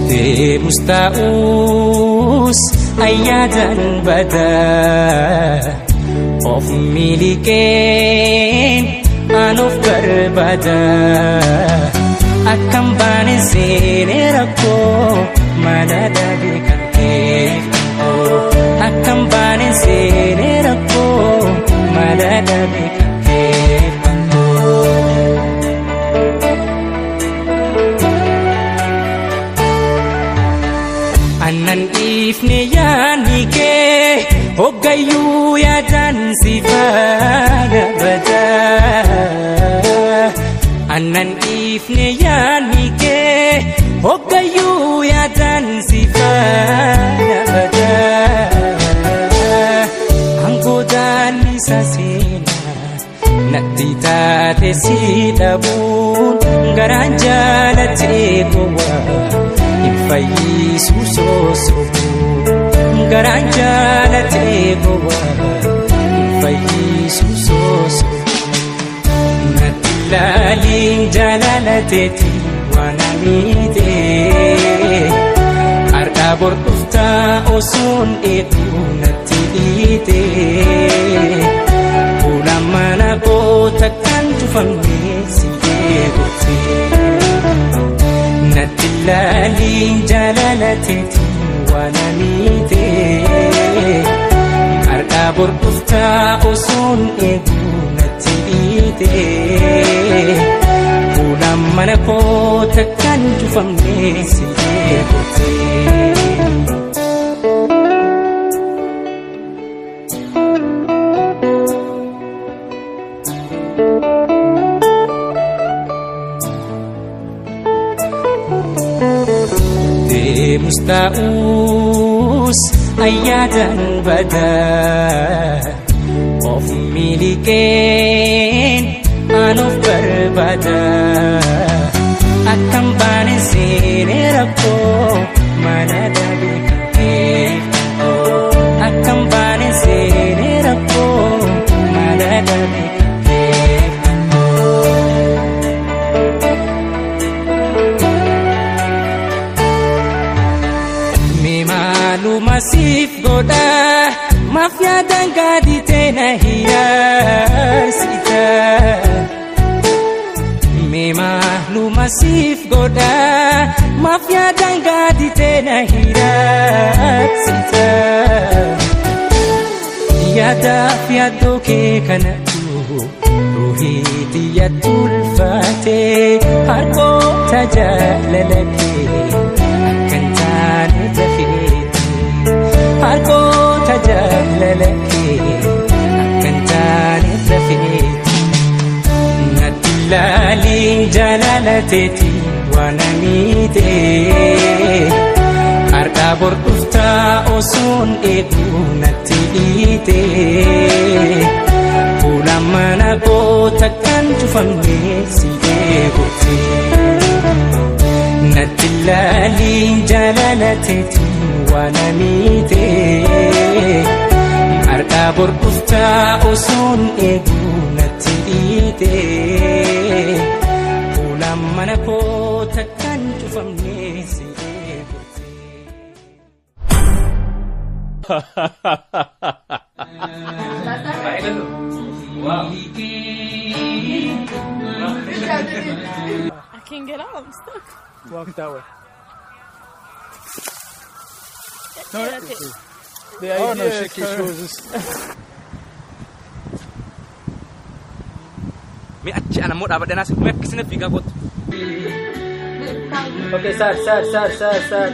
Deemus ta'us ayyaadan badaa of miliqeen an of barbaada akkam baane seenee rakkoo mala dhabee kan keef akkam baane seenee rakkoo mala dhabee kan keef. Annan dhiifne yaadni kee hoggayyuu yaadaan si faana badaa. Annan dhiifne yaadni kee hoggayyuu yaadaan si faana badaa. Angoodaan isa seenaa natti taate si dhabuun garaan jaalatee gowwaa. Fayyisu sosobu garaan jaalatee gowwaa fayyisu sosobu natti laaliin jaalalateeti waan amiite har'a bor dhuftaa osoon eeguu natti dhiite fuula mana goota kan cufamne si eeguute. Natti laaliin jaalalateeti waan amiite har'a bor dhuftaa osoon eeguu natti dhiite fuula mana koota kan cufamne si eeguute. Deemus ta'us ayyaadan badaa of miliqeen an of barbaada akkam baane seenee rakkoo mana dhabee kan keef akkam baane seenee rakkoo mana dhabee kan keef. Maaluma siif godha maaf yaadaan gaaditee na hiyaarsita. Mee maaluma siif godha maaf yaadaan gaaditee na hiyaarsita. Yaadaaf yaaddoo kee kanatu ruuhii xiyya tulfaatee harkoota jaalala kee akkan taane dafee. Harkoota jaalala kee akkan taane dafeeti. Natti laaliin jaalalateeti waan amiite har'a bor dhuftaa osoon eeguu natti dhiite fuula mana goota kan cufamne si eeguute. Natti laaliin jaalalateeti waan amiite har'a bor dhuftaa osoon eeguu natti dhiite fuula mana koota kan cufamne si eeguute. I can't get out, I'm stuck. Walk that way. No, that's it. The idea oh no, she was just. Me achi ana mo dhaabadhe naas me akkasina fiigaa kootu. Okay, sir, sir, sir, sir, sir.